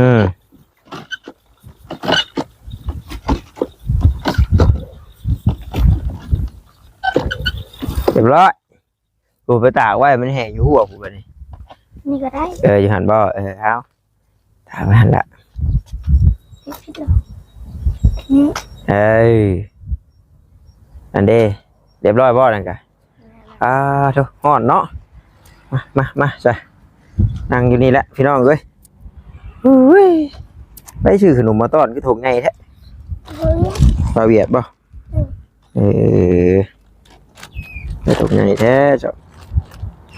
ອືມ ຮຽບຮ້ອຍ. ໂອ້ ໄປຕາກໄວ້ ມັນແຫ້ງຢູ່ຫົວພຸ້ນບັດນີ້. ນີ້ກໍໄດ້. ເອີ ຢູ່ຫັ້ນບໍ່? ເອີ ເອົາ ຕາກໄວ້ຫັ້ນລະ. ນີ້ ເອີ ອັນເດ ຮຽບຮ້ອຍບໍ່ນັ້ນກະ? ອ່າ ໂທ້ ຮ້ອນເນາະ. ມາ ມາ ມາຊະ ນັ່ງຢູ່ນີ້ແຫຼະພີ່ນ້ອງເອີຍ. ໂອ້ຍ ໄປຊື້ຂະໜົມມາຕ້ອນ ຄືຖົງໃຫຍ່ແທ້. ເອີ ປາວຽດບໍ່? ເອີ ເອີ ໄປຖົງໃຫຍ່ແທ້ເຈົ້າ.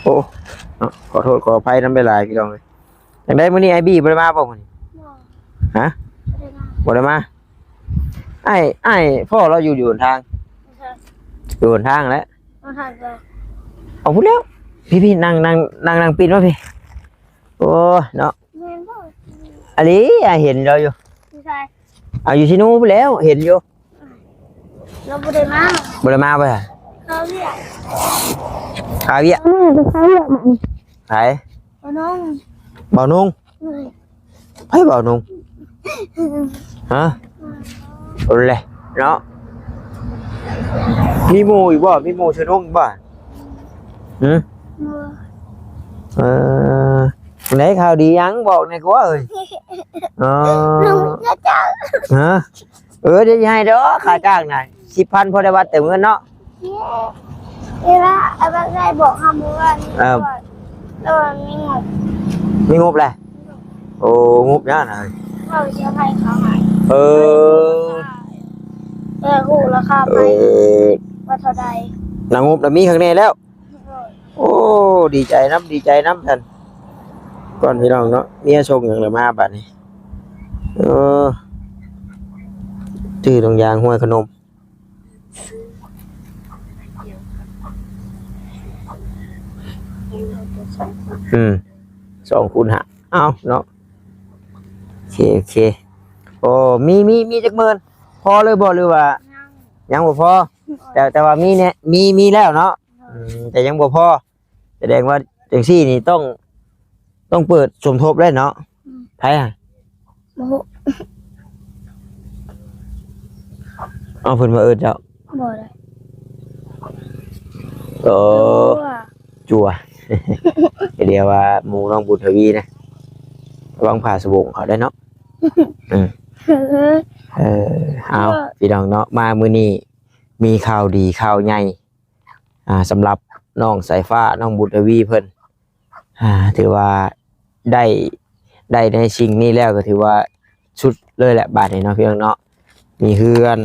ໂອ້ ເນາະ ຂໍໂທດຂໍອະໄພນຳຫຼາຍໆ ພີ່ນ້ອງເອີຍ. ຈັ່ງໃດມື້ນີ້ອ້າຍບີບໍ່ໄດ້ມາບໍ່ມື້ນີ້? ບໍ່. ຮະ? ບໍ່ໄດ້ມາ. ບໍ່ໄດ້ມາ. ອ້າຍ ອ້າຍພໍ່ລາວຢູ່ ຢູ່ຫົນທາງ ຢູ່ຫົນທາງແຫຼະ. ເອົາພຸ້ນແລ້ວ ພີ່ໆ ນັ່ງ ນັ່ງ ນັ່ງ ນັ່ງປີ້ນມາພີ້. ໂອ້ ເນາະ ແມ່ນບໍ່? ອາລີ ອ້າຍເຫັນລາວຢູ່. ຢູ່ໃສ? ເອົາ ຢູ່ທີ່ນູ້ພຸ້ນແລ້ວ ເຫັນຢູ່. ລາວບໍ່ໄດ້ມາ. ບໍ່ໄດ້ມາບໍ່? ຄາວຽກ ຄາວຽກ. ເອີ ໄປຄາວຽກມານີ້. ໃຜ? ບ່າວນົງ. ບ່າວນົງ? ເອີ ໃຜບ່າວນົງ? ຮະ? ໂອ້ແຫຼະເນາະ. ມີໝູ່ອີກບໍ່? ມີໝູ່ຊື່ນົງອີກບໍ່? ຫື? ບໍ່. ເອີ ໄດ້ຂ່າວດີຫຍັງ? ບອກແດ່ກວ່າເອີຍ. ເອີ ໜູຈະເຈົ້າ. ຮະ? ເອີ ດຽວຊິໃຫ້ດອກ ຄ່າຈ້າງນະ ສິບພັນ ພໍໄດ້ວັດເຕີມເງິນເນາະ. ເວລາ ເວລາອ້າຍບອກເຮົາມື້ວານນີ້ ເອີ ວ່າ ວ່າມີງົບ ມີງົບແຫຼະ. ໂອ້ ງົບຫຍັງນະ? ເວົ້າຊິໃຫ້ເຂົາໃຫ້. ເອີ ແຕ່ຮູ້ລາຄາໄປ ເອີ ວ່າເທົ່າໃດ. ນະ ງົບລະມີຂ້າງແນ່ແລ້ວ. ໂອ້ ດີໃຈນຳ ດີໃຈນຳຊັ້ນ ກ່ອນພີ່ນ້ອງເນາະ. ເມຍສົ່ງຫຍັງລະມາບາດນີ້? ເອີ ຊື້ຖົງຢາງຫ້ວຍຂະໜົມ. ອືມ ສອງຄູນຫ້າ ເອົາເນາະ. ໂອເຄ ໂອເຄ. ໂອ້ ມີ ມີ ມີຈັກໝື່ນ ພໍເລີຍບໍ່ ຫຼືວ່າ ຍັງ ຍັງບໍ່ພໍ? ແຕ່ ແຕ່ວ່າມີແນ່ ມີ ມີແລ້ວເນາະ. ອືມ ແຕ່ຍັງບໍ່ພໍ. ສະແດງວ່າຈັ່ງຊີ້ນີ້ຕ້ອງ ຕ້ອງເປີດສົມທົບແລ້ວເນາະ. ອືມ ໃຜຫະ? ບໍ່ຮູ້. ເອົາ ເພິ່ນມາເອີ້ນເຈົ້າ? ບໍ່ໄດ້. ໂອ້ ຈົວ ເດ ດຽວວ່າໝູ່ນ້ອງບຸນທະວີນະ ລະວັງຜ້າສະບົງເຂົາໄດ້ເນາະ. ອືມ ເອີ ເອົາ ພີ່ນ້ອງເນາະ ມາມື້ນີ້ມີຂ່າວດີຂ່າວໃຫຍ່ ອ່າ ສຳລັບນ້ອງສາຍຟ້າ ນ້ອງບຸນທະວີເພິ່ນ ອ່າ ຖືວ່າໄດ້ ໄດ້ໃນສິ່ງນີ້ແລ້ວ ກໍຖືວ່າສຸດເລີຍແຫຼະບາດນີ້ເນາະ ພີ່ນ້ອງເນາະ. ມີເຮືອນ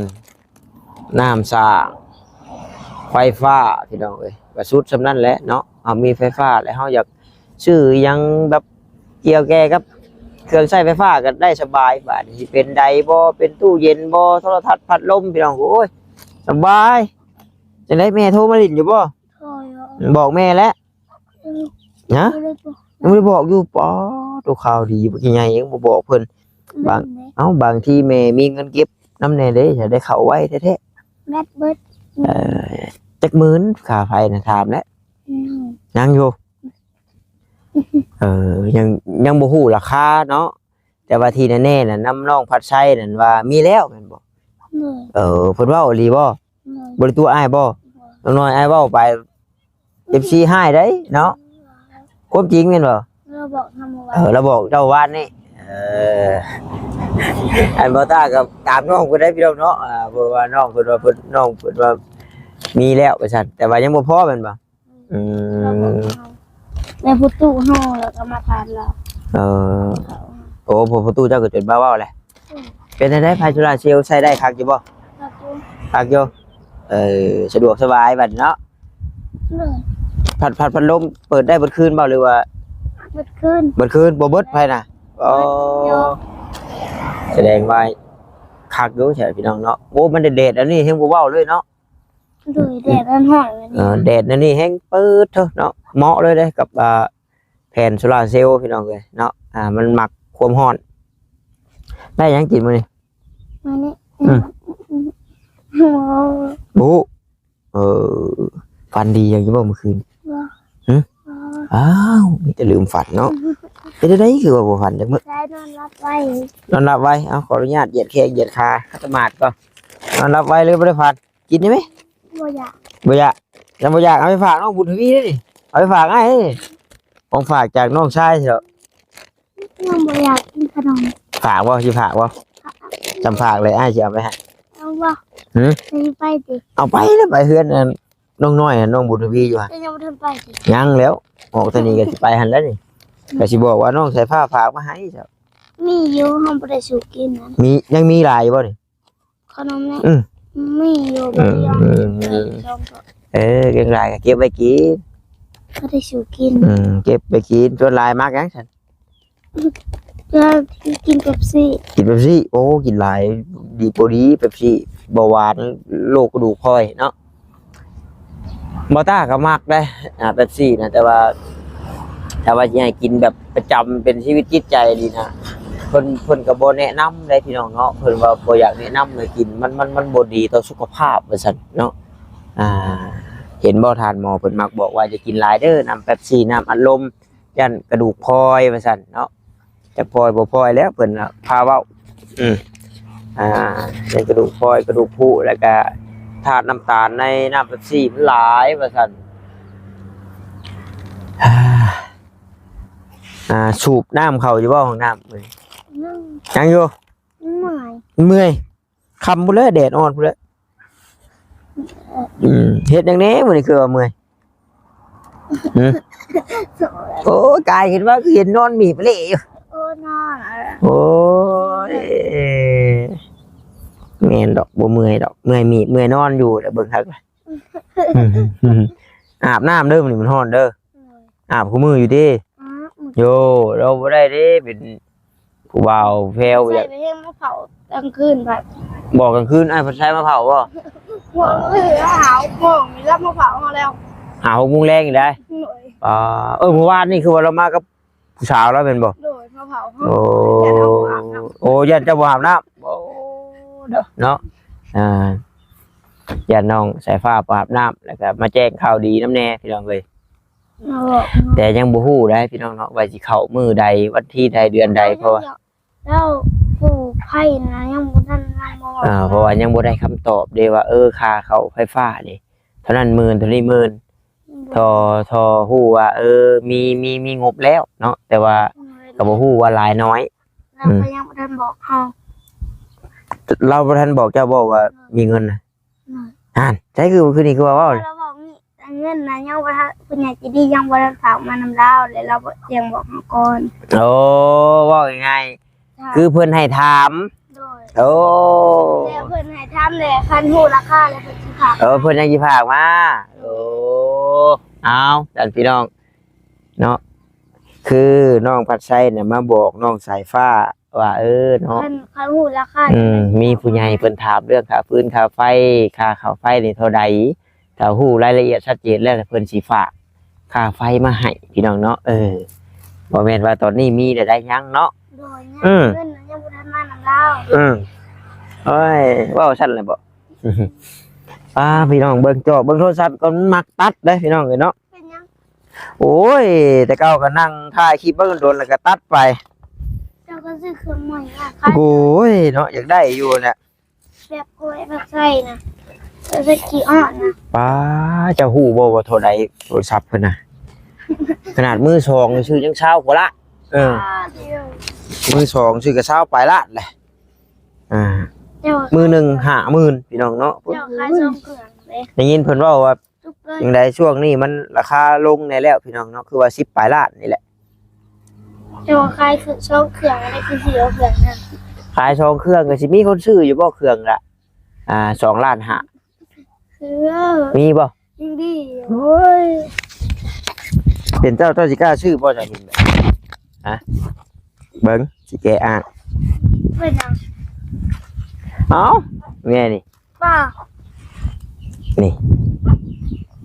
ນ້ຳສ້າງ ໄຟຟ້າ ພີ່ນ້ອງເອີຍ ກໍສຸດສ່ຳນັ້ນແຫຼະເນາະ. ເຮົາມີໄຟຟ້າແລ້ວ ເຮົາຢາກຊື້ຫຍັງແບບກ່ຽວແກ່ກັບເຄື່ອງໃຊ້ໄຟຟ້າກໍໄດ້ສະບາຍ. ບາດນີ້ຊິເປັນໃດບໍ່ ເປັນຕູ້ເຢັນບໍ່ ໂທລະທັດ ພັດລົມ ພີ່ນ້ອງ ໂອ້ຍ ສະບາຍ. ຈັ່ງໃດແມ່ໂທມາຫຼິ້ນຢູ່ບໍ່? ໂທຢູ່. ບອກແມ່ແລ້ວ? ອືມ ຮະ? ຍັງບໍ່ໄດ້ບອກ ຍັງບໍ່ໄດ້ບອກຢູ່. ປໍ ໂຕຂ່າວດີບັກໃຫຍ່ ຍັງບໍ່ບອກເພິ່ນ. ບາງ ແມ່ນແຫຼະ ເອົ້າ ບາງທີແມ່ມີເງິນເກັບນຳແດ່ເດ້ ຈະໄດ້ເຂົ້າໄວແທ້ໆ. ແບັດເບິດ. ເອີ ຈັກໝື່ນຄ່າໄຟນະ ຖາມແລ້ວ? ອືມ ຍັງຢູ່. ເອີ ຍັງ ຍັງບໍ່ຮູ້ລາຄາເນາະ. ແຕ່ວ່າທີ່ແນ່ໆນະ ນຳນ້ອງພັດໄຊນັ້ນວ່າມີແລ້ວແມ່ນບໍ່? ແມ່ນ. ເອີ ເພິ່ນເວົ້າອີ່ຫຼີບໍ່? ແມ່ນ. ບໍ່ໄດ້ຕົວະອ້າຍບໍ່? ບໍ່. ນ້ອງນ້ອຍ ອ້າຍເວົ້າໄປ ເອັຟຊີຮ້າຍໄດ໋ເນາະ. ຄວາມຈິງແມ່ນບໍ່? ລາວບອກເຮົາມື້ວານ. ເອີ ລາວບອກເຈົ້າວານນີ້. ເອີ ອັນບໍ່ຕ້າກໍຕາມນ້ອງເພິ່ນໄດ້ພີ່ນ້ອງເນາະ. ເພາະວ່ານ້ອງເພິ່ນວ່າ ເພິ່ນ ນ້ອງເພິ່ນວ່າມີແລ້ວວ່າຊັ້ນ ແຕ່ວ່າຍັງບໍ່ພໍແມ່ນບໍ່? ອືມ ແມ່ຜູ້ຕູ້ເຮົາ ແລ້ວກໍມາຖາມລາວ. ເອີ ໂອ້ ຜູ້ຕູ້ເຈົ້າກໍຈົນມາເວົ້າແຫຼະ. ອືມ ເປັນຈັ່ງໃດ ໄຟໂຊລາເຊວໃຊ້ໄດ້ຄັກຢູ່ບໍ່? ຄັກຢູ່. ຄັກຢູ່. ເອີ ສະດວກສະບາຍບັດເນາະ. ເອີ ພັດ ພັດ ພັດລົມເປີດໄດ້ເບິດຄືນບໍ່ ຫຼືວ່າ? ເບິດຄືນ. ເບິດຄືນ ບໍ່ເບິດໄຟນະ? ອໍ ສະແດງວ່າຄັກຢູ່ແທ້ພີ່ນ້ອງເນາະ. ໂອ້ ມັນແດດໆ ອັນນີ້ແຮງບໍ່ເວົ້າເລີຍເນາະ. ໂດຍ ແດດມັນຮ້ອນແບບນີ້. ເອີ ແດດແນວນີ້ແຮງເປີດເທີເນາະ ເໝາະເລີຍເດ້ກັບ ອ່າ ແຜ່ນໂຊລາເຊວພີ່ນ້ອງເອີຍເນາະ. ອ່າ ມັນມັກຄວາມຮ້ອນ. ໄດ້ຫຍັງກິນມື້ນີ້? ມື້ນີ້ ອືມ ບໍ່ຮູ້. ເອີ ຝັນດີຫຍັງຢູ່ບໍ່ມື້ຄືນ? ບໍ່. ຫຶ? ບໍ່. ອ້າວ ມີແຕ່ລືມຝັນເນາະ. ເປັນຈັ່ງໃດຄືວ່າບໍ່ຝັນຈັກມື້? ໃຊ່ ນອນຫຼັບໄວ. ນອນຫຼັບໄວ. ເອົາ ຂໍອະນຸຍາດຢຽດແຂ້ງຢຽດຂາຂັດສະມາດກ່ອນ. ນອນຫຼັບໄວເລີຍບໍ່ໄດ້ຝັນ. ກິນໄດ້ໄໝ? ບໍ່ຢາກ. ບໍ່ຢາກ? ຍັງບໍ່ຢາກ? ເອົາໄປຝາກນ້ອງບຸນທະວີເດ້ນີ້. ເອົາໄປຝາກອ້າຍເດ້ນີ້. ຂອງຝາກຈາກນ້ອງຊາຍເນາະ. ຍັງບໍ່ຢາກກິນຂະໜົມ. ຝາກບໍ່? ຊິຝາກບໍ່? ຈຳຝາກເລີຍ ອ້າຍຊິເອົາໄປໃຫ້. ເອົາບໍ່? ຫື? ຊິໄປຕິ? ເອົາໄປແລ້ວ ໄປເຮືອນອັນ ນ້ອງນ້ອຍ ນ້ອງບຸນທະວີຢູ່ຫັ້ນ. ເຈົ້າຍັງບໍ່ທັນໄປຕິ? ຍັງແລ້ວ ອອກແຕ່ນີ້ກໍຊິໄປຫັ້ນແລ້ວນີ້. ກໍຊິບອກວ່ານ້ອງສາຍຟ້າຝາກມາໃຫ້ເຈົ້າ. ມີຢູ່ ເຮົາບໍ່ໄດ້ສູ່ກິນນະ. ມີ ຍັງມີຫຼາຍຢູ່ບໍ່ນີ້? ຂະໜົມນີ້? ອືມ ມີຢູ່ ອືມ ບໍ່ໄດ້ຍອມ ອືມ ໄປສອງໂຕ. ເອີ ເກັ່ງຫຼາຍກໍເກັບໄວ້ກິນ. ບໍ່ໄດ້ສູ່ກິນ. ອືມ ເກັບໄວ້ກິນ. ສ່ວນຫຼາຍມັກຫຍັງຊັ້ນ? ກໍກິນເປັບຊີ. ກິນເປັບຊີ. ໂອ້ ກິນຫຼາຍດີບໍ່ດີ ເປັບຊີ ເບົາຫວານ ໂລກກະດູກພອຍເນາະ. ບ່າວຕ້າກໍມັກເດ້ ອາ ເປັບຊີນະ ແຕ່ວ່າ ແຕ່ວ່າຊິໃຫ້ກິນແບບປະຈຳເປັນຊີວິດຈິດໃຈນີ້ນະ ເພິ່ນ ເພິ່ນກໍບໍ່ແນະນຳເດ້ພີ່ນ້ອງເນາະ. ເພິ່ນວ່າບໍ່ຢາກແນະນຳໃຫ້ກິນ ມັນ ມັນ ມັນບໍ່ດີຕໍ່ສຸຂະພາບວ່າຊັ້ນເນາະ. ອ່າ ເຫັນບໍ່ ທ່ານໝໍເພິ່ນມັກບອກວ່າຢ່າກິນຫຼາຍເດີ ນ້ຳເປັບຊີ ນ້ຳອັດລົມ ຢ້ານກະດູກພອຍວ່າຊັ້ນເນາະ. ຈັກພອຍບໍ່ພອຍແລ້ວ ເພິ່ນພາເວົ້າ. ອືມ ອ່າ ເປັນກະດູກພອຍ ກະດູກພຸ ແລ້ວກະທາດນ້ຳຕານໃນນ້ຳເປັບຊີມັນຫຼາຍວ່າຊັ້ນ. ອ່າ ສູບນ້ຳເຂົ້າຢູ່ບໍ່ ຫ້ອງນ້ຳ? ຍັງ ຍັງຢູ່. ເມື່ອຍ ເມື່ອຍ. ຄ່ຳພຸ້ນແຫຼະ ແດດອ່ອນພຸ້ນແຫຼະ. ອືມ ເຮັດຫຍັງແດ່ມື້ນີ້ຄືວ່າເມື່ອຍ? ຫື? ໂອ້ຍ ກາຍຂຶ້ນມາຄືເຫັນນອນມີບເລຢູ່. ໂອ້ ນອນ. ໂອ້ຍ ແມ່ນດອກ ບໍ່ເມື່ອຍດອກ ເມື່ອຍມີບ ເມື່ອຍນອນຢູ່ແຫຼະ ເບິ່ງຄັກລະ. ອືມ ອາບນ້ຳເດີ ມື້ນີ້ມັນຮ້ອນເດີ. ໂດຍ ອາບຄູ່ມື້ຢູ່ຕິ? ອາບ. ໂຢ ເຮົາບໍ່ໄດ້ເດ້ ເປັນ ຜູ້ບ່າວແພວ ໃສ່ ຢາກ ໄປເຮັດມາເຜົາກາງຄືນບັດ. ບໍ່ ກາງຄືນອ້າຍພັດໄຊມາເຜົາບໍ່? ຫົວມື້ລາວຫົກໂມງນີ້ລາວມາເຜົາເຮົາແລ້ວ ຫ້າຫົກໂມງແລງນີ້ໄດ໋. ໂດຍ ອ່າ ເອີ ມື້ວານນີ້ຄືວ່າລາວມາກັບຜູ້ສາວລາວແມ່ນບໍ່? ໂດຍ ມາເຜົາເຮົາ. ໂອ້ ຢ້ານເຮົາບໍ່ອາບນ້ຳ. ໂອ້ ຢ້ານເຈົ້າບໍ່ອາບນ້ຳ. ໂອ້ ເນາະ ອ່າ ຢ້ານນ້ອງສາຍຟ້າບໍ່ອາບນ້ຳ ແລ້ວກໍມາແຈ້ງຂ່າວດີນຳແດ່ພີ່ນ້ອງເອີຍ. ເນາະ ແຕ່ຍັງບໍ່ຮູ້ໄດ໋ພີ່ນ້ອງເນາະ ວ່າຊິເຂົ້າມື້ໃດ ວັນທີໃດ ເດືອນໃດ ເພາະວ່າ ແລ້ວຜູ້ໃຜນະຍັງບໍ່ທັນ ຍັງບໍ່ ອ່າ ເພາະວ່າຍັງບໍ່ໄດ້ຄຳຕອບເດ້ວ່າ ເອີ ຄ່າເຂົ້າໄຟຟ້ານີ້ເທົ່ານັ້ນໝື່ນ ເທົ່ານີ້ໝື່ນ. ໂດຍ ເທົ່າ ເທົ່າຮູ້ວ່າ ເອີ ມີ ມີ ມີງົບແລ້ວເນາະ ແຕ່ວ່າ ໂດຍ ກໍບໍ່ຮູ້ວ່າຫຼາຍນ້ອຍ. ລາວກໍ ອືມ ຍັງບໍ່ທັນບອກເຮົາ. ລາວບໍ່ທັນບອກເຈົ້າບໍ່ວ່າ ໂດຍ ມີເງິນນະ? ໂດຍ ຫັ້ນ ໃສຄື ຄືນີ້ຄືວ່າເວົ້າ ລາວບອກນີ້ ເງິນນະຍັງບໍ່ທັນ ຜູ້ໃຫຍ່ໃຈດີຍັງບໍ່ທັນຝາກມານຳລາວ ແລະລາວຍັງບອກເຮົາກ່ອນ. ໂອ້ ເວົ້າງ່າຍໆ ຄືເພິ່ນໃຫ້ຖາມ. ໂດຍ ໂອ້ ແລ້ວເພິ່ນໃຫ້ຖາມແລ້ວ ຄັນຮູ້ລາຄາແລ້ວເພິ່ນຊິຝາກ. ເອີ ເພິ່ນຍັງຊິຝາກມາ. ໂອ້ ເອົາ ທ່ານພີ່ນ້ອງເນາະ ຄືນ້ອງພັດໄຊນະມາບອກນ້ອງສາຍຟ້າ ວ່າ ເອີ ເນາະ ຄັນ ຄັນຮູ້ລາຄາ ອືມ ມີຜູ້ໃຫຍ່ເພິ່ນຖາມເລື່ອງຄ່າຟືນຄ່າໄຟ ຄ່າເຂົ້າໄຟນີ້ເທົ່າໃດ ຖ້າຮູ້ລາຍລະອຽດຊັດເຈນແລ້ວ ເພິ່ນຊິຝາກຄ່າໄຟມາໃຫ້ພີ່ນ້ອງເນາະ. ເອີ ບໍ່ແມ່ນວ່າຕອນນີ້ມີແລ້ວໄດ້ຍັງເນາະ. ໂດຍ ອືມ ເງິນຍັງບໍ່ທັນມານຳລາວ. ອືມ ໂອ້ຍ ເວົ້າຊັ້ນແຫຼະບໍ? ອ່າ ພີ່ນ້ອງເບິ່ງຈໍ ເບິ່ງໂທລະສັບກ່ອນ ມັນມັກຕັດເດ້ພີ່ນ້ອງເອີຍເນາະ. ເປັນຫຍັງ? ໂອ້ຍ ແຕ່ເກົ່າກໍນັ່ງຖ່າຍຄລິບເບິ່ງດົນໆ ແລ້ວກໍຕັດໄປ. ເຈົ້າກໍຊື້ເຄື່ອງໃໝ່ມາຂາຍ. ໂອ້ຍ ເນາະ ຢາກໄດ້ຢູ່ແຫຼະ ແບບໂກຍແບບໃສ່ນະ ເອີ ແບບຂີ້ອ້ອນນະ. ປ້າ ເຈົ້າຮູ້ບໍ່ວ່າເທົ່າໃດໂທລະສັບເພິ່ນນະ? ຂະໜາດມືສອງຊື້ຍັງຊາວກວ່າລ້ານ. ເອີ ອ່າ ມືສອງຊື້ກໍຊາວປາຍລ້ານແຫຼະ. ອ່າ ເຈົ້າ ມືໜຶ່ງຫ້າໝື່ນ ພີ່ນ້ອງເນາະ. ເຈົ້າຂາຍສອງເຄື່ອງເດ້. ໄດ້ຍິນເພິ່ນເວົ້າວ່າ ຈັ່ງໃດ ຊ່ວງນີ້ມັນລາຄາລົງແດ່ແລ້ວພີ່ນ້ອງເນາະ ຄືວ່າສິບປາຍລ້ານນີ້ແຫຼະ. ເຈົ້າວ່າຂາຍຄືສອງເຄື່ອງ ອັນນີ້ຄືຊິເອົາເຄື່ອງນັ້ນ. ຂາຍສອງເຄື່ອງກໍຊິມີຄົນຊື້ຢູ່ບໍ່ ເຄື່ອງລະ ອ່າ ສອງລ້ານຫ້າ? ເອີ ມີບໍ່? ຍັງດີຢູ່. ໂອ້ຍ ເປັນເຈົ້າ ເຈົ້າຊິກ້າຊື້ບໍ່ ເຈົ້າເຫັນແບບ ຮະ? ເບິ່ງ ຊິແກ້ອ້າງ. ເປັນຫຍັງ? ເອົ້າ ແມ່ນີ້ ປ້າ ນີ້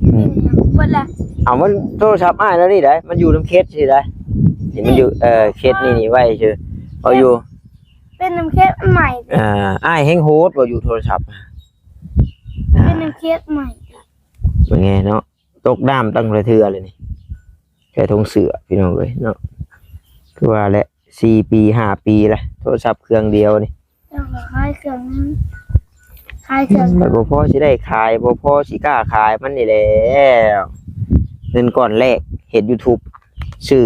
ອືມ ເບິດແລ້ວ. ເອົາ ມັນໂທລະສັບອ້າຍແນວນີ້ໄດ໋ ມັນຢູ່ນຳເຂດຊິໄດ໋ ນີ້ມັນຢູ່ ເອີ ເຂດນີ້ ນີ້ໄວ້ຊື່ ເອົາຢູ່ ເປັນນຳເຂດອັນໃໝ່. ອ່າ ອ້າຍແຮ່ງໂຫດບໍ່ ຢູ່ໂທລະສັບ ເປັນນຳເຂດໃໝ່. ເປັນໄງເນາະ ຕົກນ້ຳຕັ້ງຫຼາຍເທື່ອເລີຍນີ້ ໃສ່ຖົງເສື້ອ ພີ່ນ້ອງເອີຍເນາະ. ຄືວ່າແຫຼະ ສີ່ປີ ຫ້າປີແລ້ວ ໂທລະສັບເຄື່ອງດຽວນີ້. ເຈົ້າກໍຂາຍເຄື່ອງ ຂາຍເຄື່ອງ ມັນບໍ່ພໍຊິໄດ້ຂາຍ ບໍ່ພໍຊິກ້າຂາຍມັນນີ້ແຫຼະ. ເງິນກ້ອນແລກເຮັດ YouTube ຊື້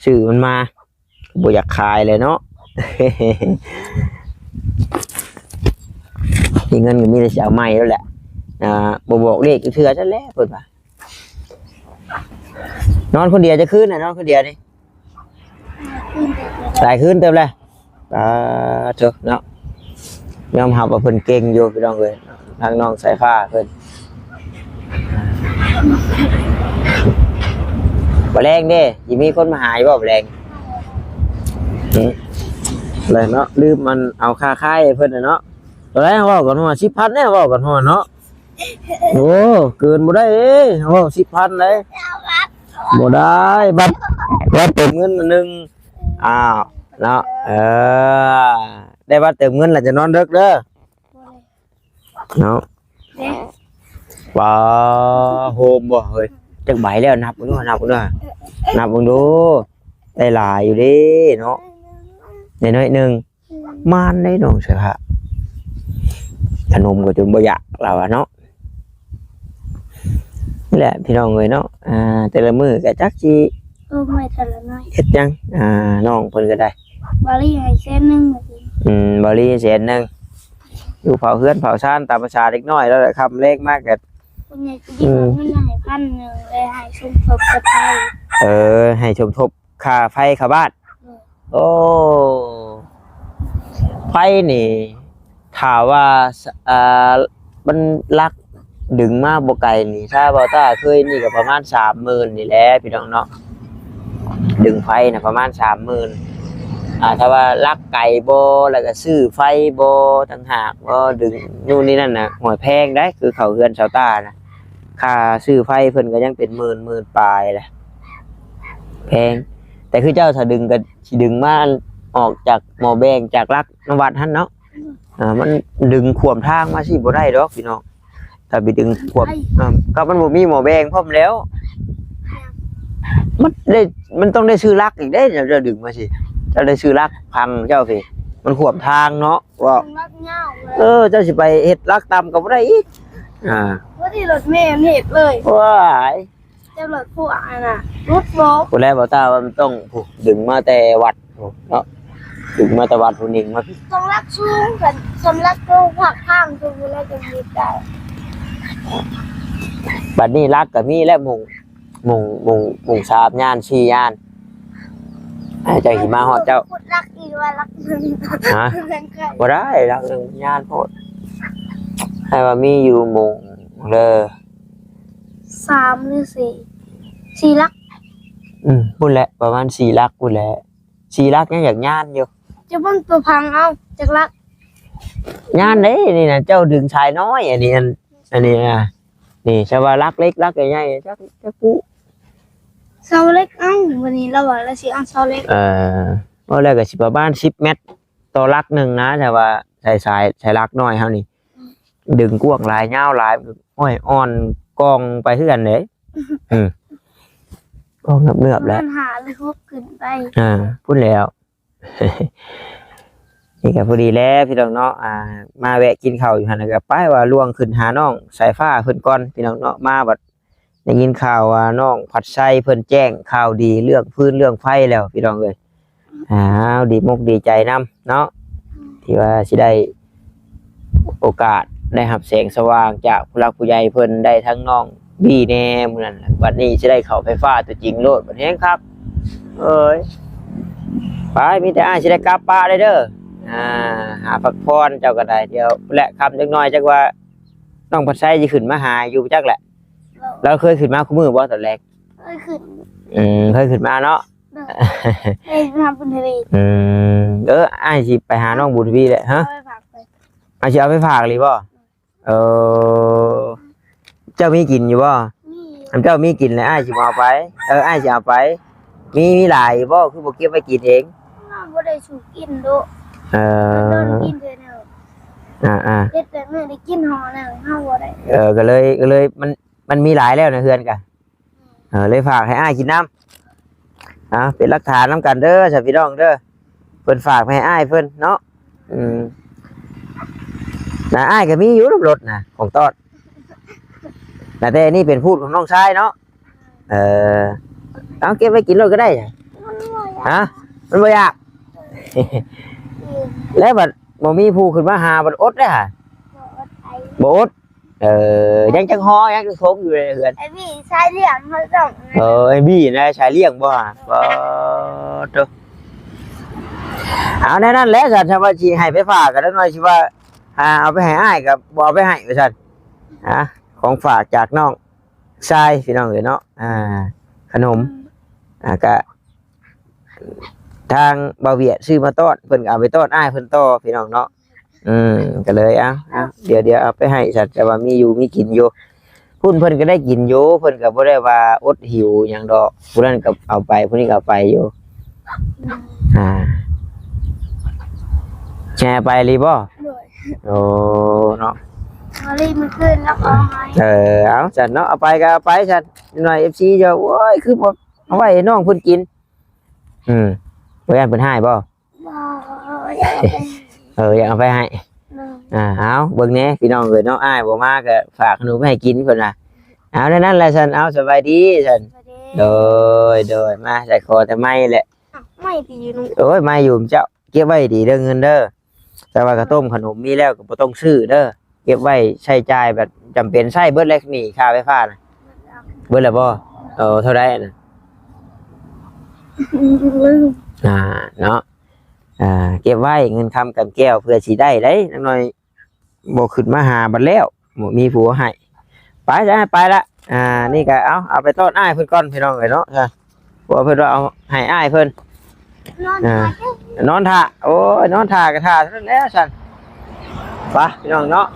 ຊື້ມັນມາ ບໍ່ຢາກຂາຍແຫຼະເນາະ. ມີເງິນກໍມີແຕ່ຊິເອົາໃໝ່ແລ້ວແຫຼະ. ອ່າ ບໍ່ບອກເລກຈັກເທື່ອຊັ້ນແຫຼະ ເພິ່ນວ່າ. ນອນຄົນດຽວຈັກຄືນນະ? ນອນຄົນດຽວນີ້ ຫຼາຍຄືນເຕີບແລ້ວ. ປາໂທ້ເນາະ ຍອມຮັບວ່າເພິ່ນເກັ່ງຢູ່ ພີ່ນ້ອງເອີຍ ທາງນ້ອງສາຍຟ້າເພິ່ນ. ບໍ່ແລງເດ້ ຊິມີຄົນມາຫາຢູ່ບໍ່ບໍ່ແລງ? ຫຶ ແລ້ວເນາະ ລືມມັນເອົາຄ່າຄາຍໃຫ້ເພິ່ນນະເນາະ. ຕອນແລກເວົ້າກັນວ່າສິບພັນແດ່ ເວົ້າກັນວ່າເນາະ. ໂອ້ ເກີນບໍ່ໄດ້ເດ້ ເວົ້າສິບພັນໄດ໋. ບໍ່ໄດ້ ບັດ ບັດເຕີມເງິນອັນໜຶ່ງ. ອ້າວ ເນາະ ເອີ ໄດ້ບັດເຕີມເງິນແລ້ວຈະນອນເດິກເດີ ເນາະ. ປາ ໂຮມບໍ່ເຮີ້ຍ ຈັກໃບແລ້ວ? ນັບເບິ່ງດູ ນັບເບິ່ງດູ ນັບເບິ່ງດູ. ໄດ້ຫຼາຍຢູ່ເດ້ເນາະ ໄດ້ໜ້ອຍໜຶ່ງ. ມານໄດ໋ນ້ອງເສືອ ຂະໜົມກໍຈົນບໍ່ຢາກ ລາວວ່າເນາະ. ນີ້ແຫຼະພີ່ນ້ອງເອີຍເນາະ ອ່າ ແຕ່ລະມື້ກໍຈັກຊິ ໂອ້ ໄມ້ເທື່ອລະໜ້ອຍ ເຮັດຫຍັງ ອ່າ ນ້ອງເພິ່ນກໍໄດ້. ບາລີໃຫ້ແສນໜຶ່ງ ອືມ ບາລີແສນໜຶ່ງ ຢູ່ເຝົ້າເຮືອນເຝົ້າຊານຕາມພາສາເດັກນ້ອຍແລ້ວແຫຼະ. ຄ່ຳແລງມາກໍ ຜູ້ໃຫຍ່ຊິຢືມເງິນໃຫ້ພັນໜຶ່ງ ແລະໃຫ້ສົມທົບກັບໄຟ. ເອີ ໃຫ້ສົມທົບ ຄ່າໄຟຄ່າບ້ານ. ໂອ້ ໄຟນີ້ ຖ້າວ່າ ອ່າ ມັນຫຼັກດຶງມາບໍ່ໄກນີ້ ຖ້າບໍ່ຕາເຄີຍນີ້ກໍປະມານສາມໝື່ນນີ້ແຫຼະພີ່ນ້ອງເນາະ. ດຶງໄຟນະປະມານສາມໝື່ນ. ອ່າ ຖ້າວ່າຫຼັກໄກບໍ່ ແລ້ວກໍຊື້ໄຟບໍ່ຕ່າງຫາກ ບໍ່ດຶງ ນູ່ນນີ້ນັ້ນນະ ໂຫຍ ແພງໄດ໋ ຄືເຂົ້າເຮືອນຊາວຕານະ. ຄ່າຊື້ໄຟເພິ່ນກໍຍັງເປັນໝື່ນ ໝື່ນປາຍແຫຼະ ແພງ. ແຕ່ຄືເຈົ້າຖ້າດຶງກໍຊິດຶງມາອອກຈາກໝໍ້ແບງຈາກຫຼັກນຳວັດຫັ້ນເນາະ. ອ່າ ມັນດຶງຂວາມທາງມາຊິບໍ່ໄດ້ດອກພີ່ນ້ອງ ຖ້າໄປດຶງຂວາມ ເອີ ກໍມັນບໍ່ມີໝໍ້ແບງພ້ອມແລ້ວ. ມັນໄດ້ ມັນຕ້ອງໄດ້ຊື້ຫຼັກອີກເດ້ ເຈົ້າ ເຈົ້າດຶງມາຊິ ເຈົ້າໄດ້ຊື້ຫຼັກພັງເຈົ້າພີ້ ມັນຂວາມທາງເນາະ. ເວົ້າ ເອີ ເຈົ້າຊິໄປເຮັດຫຼັກຕ່ຳກໍບໍ່ໄດ້ອີກ. ອ່າ ບໍ່ໄດ້ລົດແມ່ເຮັດເລີຍ ວ້າຍ ເຈົ້າລົດພວກອັນນ່ະ ຫຼຸດບໍ່? ຜູ້ແລບໍ່ຕາວ່າມັນຕ້ອງ ຜູ້ ດຶງມາແຕ່ວັດ ຜູ້ ເນາະ ດຶງມາແຕ່ວັດ ຜູ້ຍິງມາ ຕ້ອງຫຼັກສູງກັນ ສ່ວນຫຼັກໂຕພາກທາງ ຜູ້ແລຈະເຮັດໄດ້. ບັດນີ້ຫຼັກກໍມີແລ້ວ ມຸງ ມຸງ ມຸງ ມຸງສາມຍານ ສີ່ຍານ ໃຫ້ເຈົ້າຊິມາຮອດເຈົ້າ ຂຸດຫຼັກອີກວ່າຫຼັກໜຶ່ງ ຮະ ບໍ່ໄດ້ ຫຼັກໜຶ່ງຍານໂພດ ໃຫ້ວ່າມີຢູ່ມຸງເດີ ສາມຫຼືສີ່ ສີ່ຫຼັກ ອືມ ພຸ້ນແຫຼະ ປະມານສີ່ຫຼັກພຸ້ນແຫຼະ ສີ່ຫຼັກຍັງຢາກຍານຢູ່ ຈະເບິ່ງຕົວພັງເອົາຈັກຫຼັກ ຍານເດ້ ນີ້ນະ ເຈົ້າດຶງສາຍນ້ອຍ ອັນນີ້ ອັນ ອັນນີ້ນະ ນີ້ ຊະວ່າຫຼັກເລັກຫຼັກໃຫຍ່ໆ ຈັກ ຈັກຜູ້ ເສົາເຫຼັກ ເອົ້າ ວັນນີ້ລາວວ່າລາວຊິເອົາເສົາເຫຼັກ ເອີ ເວົ້າແລ້ວກໍຊິປະມານສິບແມັດຕໍ່ຫຼັກໜຶ່ງນະ ຖ້າວ່າໃສ່ສາຍ ໃສ່ຫຼັກນ້ອຍເຮົານີ້ ອືມ ດຶງກວ້າງຫຼາຍຍາວຫຼາຍ ໂອ້ຍ ອ່ອນກ່ອງໄປຄືກັນເດ້ ອືມ ກ່ອງເໜືອບໆແຫຼະ ປະມານຫ້າຫຼືຫົກຂຶ້ນໄປ ອ່າ ພຸ້ນແລ້ວ. ນີ້ກໍພໍດີແລ້ວພີ່ນ້ອງເນາະ ອ່າ ມາແວະກິນເຂົ້າຢູ່ຫັ້ນ ແລ້ວກໍໄປວ່າລ່ວງຂຶ້ນຫານ້ອງສາຍຟ້າເພິ່ນກ່ອນພີ່ນ້ອງເນາະ ມາບັດໄດ້ຍິນຂ່າວວ່ານ້ອງພັດໄຊເພິ່ນແຈ້ງຂ່າວດີເລື່ອງຟືນເລື່ອງໄຟແລ້ວພີ່ນ້ອງເອີຍ ອ້າວ ດີມົກດີໃຈນຳເນາະ ທີ່ວ່າຊິໄດ້ ໂອກາດໄດ້ຮັບແສງສະຫວ່າງຈາກຜູ້ຫຼັກຜູ້ໃຫຍ່ເພິ່ນ ໄດ້ທັງນ້ອງບີແດ່ມື້ນັ້ນ ບັດນີ້ຊິໄດ້ເຂົ້າໄຟຟ້າຕົວຈິງໂລດ ບັດແຮງຄັກເອີຍ ໄປ ມີແຕ່ອ້າຍຊິໄດ້ກັບປະເດີ ອ່າ ຫາພັກຜ່ອນເຈົ້າກໍໄດ້ ດຽວແຫຼະ ຄ່ຳຈັກໜ້ອຍ ຈັກວ່ານ້ອງພັດໄຊຊິຂຶ້ນມາຫາຢູ່ຈັກແຫຼະ ລາວເຄີຍຂຶ້ນມາຄູ່ມື້ບໍ່ຕອນແລງ? ເຄີຍຂຶ້ນ ອືມ ເຄີຍຂຶ້ນມາເນາະ ໂດຍ ໄປຫາບຸນທະວີ ອືມ ເອີ ອ້າຍຊິໄປຫານ້ອງບຸນທະວີແຫຼະ ຮະ ເອົາໄປຝາກເພິ່ນ ອ້າຍຊິເອົາໄປຝາກອີ່ຫຼີບໍ່? ເອີ ເຈົ້າມີກິນຢູ່ບໍ່? ມີ ອັນເຈົ້າມີກິນແລ້ວອ້າຍຊິມາເອົາໄປ ເອີ ອ້າຍຊິເອົາໄປ ມີ ມີຫຼາຍຢູ່ບໍ່? ຄືບໍ່ເກັບໄວ້ກິນເອງ? ເຮົາບໍ່ໄດ້ສູ່ກິນໂດ ເອີ ໂດນກິນເທື່ອໜຶ່ງ ອ່າໆ ເຮັດແບບນີ້ໄດ້ກິນຫໍ່ໜຶ່ງ ເຮົາບໍ່ໄດ້ ເອີ ກໍເລີຍ ກໍເລີຍ ມັນ ມັນມີຫຼາຍແລ້ວໃນເຮືອນກະ ເອີ ເລີຍຝາກໃຫ້ອ້າຍກິນນຳ ເອົາ ເປັນຫຼັກຖານນຳກັນເດີ ຊະພີ່ນ້ອງເດີ ເພິ່ນຝາກໄປໃຫ້ອ້າຍເພິ່ນເນາະ. ອືມ ນະ ອ້າຍກໍມີຢູ່ນຳລົດນະ ຂອງຕ້ອນນະ ແຕ່ນີ້ເປັນພູດຂອງນ້ອງຊາຍເນາະ. ເອີ ເອົາ ເກັບໄວ້ກິນໂລດກໍໄດ້. ຮະ? ມັນບໍ່ຢາກ ແລ້ວບັດບໍ່ມີຜູ້ຂຶ້ນມາຫາ ບັດອົດເດ້ຫະ. ບໍ່ອົດ ເອີ ຍັງຈັກຫໍ່ ຍັງຈັກຖົງຢູ່ໃນເຮືອນ. ໄອ້ບີສາຍລ້ຽງເຮົາຕ້ອງ ເອີ ໄອ້ບີນະ ສາຍລ້ຽງບໍ່ຫະ. ບໍ່ໂຕ ເອົາແນວນັ້ນແຫຼະຊັ້ນ ຖ້າວ່າຊິໃຫ້ໄປຝາກກໍຈັກໜ່ອຍ ຊິວ່າ ອ່າ ເອົາໄປໃຫ້ອ້າຍກໍບໍ່ເອົາໄປໃຫ້ວ່າຊັ້ນ. ອ່າ ຂອງຝາກຈາກນ້ອງຊາຍ ພີ່ນ້ອງເອີຍເນາະ. ອ່າ ຂະໜົມ ອ່າ ກະ ທາງບ່າວຫວຽດຊື້ມາຕ້ອນ ເພິ່ນກໍເອົາໄປຕ້ອນອ້າຍເພິ່ນຕໍ່ ພີ່ນ້ອງເນາະ. ອືມ ກໍເລີຍ ເອົາ ເອົາ ດຽວ ດຽວເອົາໄປໃຫ້ຊັ້ນ ແຕ່ວ່າມີຢູ່ມີກິນຢູ່. ພຸ້ນເພິ່ນກໍໄດ້ກິນຢູ່ ເພິ່ນກໍບໍ່ໄດ້ວ່າອົດຫິວຫຍັງດອກ ຜູ້ນັ້ນກໍເອົາໄປ ຜູ້ນີ້ກໍເອົາໄປຢູ່. ອ່າ ແຊໄປລີບໍ່? ໂດຍ ໂອ້ ເນາະ ມາລີມື້ຄືນແລ້ວກໍເອົາໃຫ້. ເອີ ເອົາຊັ້ນເນາະ ເອົາໄປກໍເອົາໄປຊັ້ນ. ໜ້ອຍເອັຟຊີເຈົ້າ ໂອ້ຍ ຄືບໍ່ເອົາໄວ້ໃຫ້ນ້ອງເພິ່ນກິນ. ອືມ ບໍ່ຢ້ານເພິ່ນຮ້າຍບໍ່? ບໍ່ ຢາກເອົາໄປ ເອີ ຢາກເອົາໄປໃຫ້. ໂດຍ ອ່າ ເອົາ ເບິ່ງແດ່ພີ່ນ້ອງເອີຍເນາະ ອ້າຍບໍ່ມາກໍຝາກຂະໜົມໄວ້ໃຫ້ກິນເພິ່ນວ່າ. ເອົາ ແນວນັ້ນແຫຼະຊັ້ນ ເອົາ ສະບາຍດີຊັ້ນ. ໂດຍ ໂດຍ ມາ ໃສ່ຄໍແຕ່ໄມ້ແຫຼະ. ອ້າວ ໄມ້ຕິຢູ່ນຳ ໂອ້ຍ ໄມ້ຢູ່ນຳເຈົ້າ ເກັບໄວ້ດີເດີເງິນເດີ. ແຕ່ວ່າກະຕົ້ມຂະໜົມມີແລ້ວກໍບໍ່ຕ້ອງຊື້ເດີ ເກັບໄວ້ໃຊ້ຈ່າຍແບບຈຳເປັນ ໃຊ້ເບິດແລ້ວໜີ້ຄ່າໄຟຟ້ານະ. ເບິດແລ້ວບໍ່? ເອີ ເທົ່າໃດນະ? ອ່າ ເນາະ ອ່າ ເກັບໄວ້ເງິນຄຳກຳແກ້ວ ເພື່ອຊິໄດ້ໄດ໋ ຈັກໜ່ອຍບໍ່ຂຶ້ນມາຫາບັດແລ້ວ ບໍ່ມີຜົວໃຫ້. ໄປ ໄປລະ ອ່າ ນີ້ກໍເອົາ ເອົາໄປຕ້ອນອ້າຍເພິ່ນກ່ອນ ພີ່ນ້ອງເອີຍເນາະ. ເພາະວ່າເພິ່ນວ່າເອົາໃຫ້ອ້າຍເພິ່ນ ນອນ ອ່າ ຖ້າ ນອນຖ້າ ໂອ້ຍ ນອນຖ້າກໍຖ້າເທົ່ານັ້ນແຫຼະຊັ້ນ. ໄປພີ່ນ້ອງເນາະ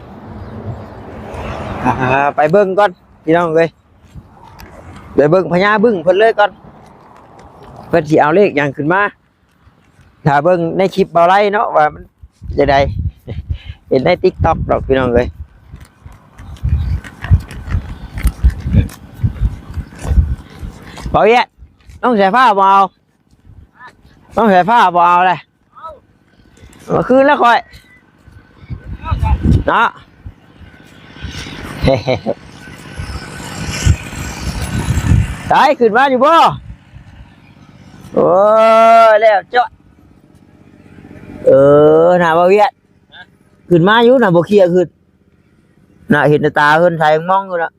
ອ່າ ໄປເບິ່ງກ່ອນພີ່ນ້ອງເອີຍ ໄປເບິ່ງພະຍາບຶ້ງເພິ່ນເລີຍກ່ອນ ເພິ່ນຊິເອົາເລກຫຍັງຂຶ້ນມາ. ຖ້າເບິ່ງໃນຄລິບເບົາໄລເນາະ ວ່າມັນຈັ່ງໃດ ເຫັນໃນຕິກຕັອກດອກ ພີ່ນ້ອງເອີຍ. ເບົາຫວຽດ ນ້ອງສາຍຟ້າບໍ່ເອົາ ນ້ອງສາຍຟ້າບໍ່ເອົາເລີຍ. ເອົາ ເອົາຄືນແລ້ວຂ້ອຍເນາະ. ໄດ້ຂຶ້ນມາຢູ່ບໍ່? ໂອ້ຍ ແລ້ວເຈາະ ເອີ ໜ້າບໍ່ວຽດ ຂຶ້ນມາຢູ່ນະ ບໍ່ເຄຍຂຶ້ນນະ ເຫັນແຕ່ຕາເພິ່ນໃສມອງຢູ່ນະ.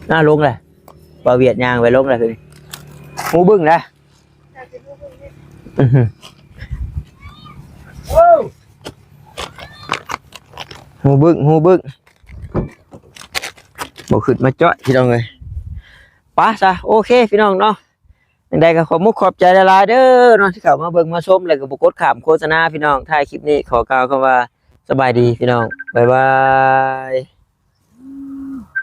ໜ້າລົງແຫຼະ ບ່າວຫວຽດຍ່າງໄປລົງແຫຼະ ຄືນີ້ ຫູບຶ້ງແຫຼະ. ຫູບຶ້ງ ຫູບຶ້ງ ບໍ່ຂຶ້ນມາເຈາະ ພີ່ນ້ອງເອີຍ. ໄປຊະ ໂອເຄ ພີ່ນ້ອງເນາະ ຈັ່ງໃດກໍຂອບມຸກຂອບໃຈຫຼາຍໆເດີເນາະ ທີ່ເຂົ້າມາເບິ່ງມາຊົມ ແລ້ວກໍບໍ່ກົດຂ້າມໂຄສະນາ ພີ່ນ້ອງ. ທ້າຍຄລິບນີ້ຂໍກ່າວຄຳວ່າ ສະບາຍດີ ພີ່ນ້ອງ ບາຍບາຍ.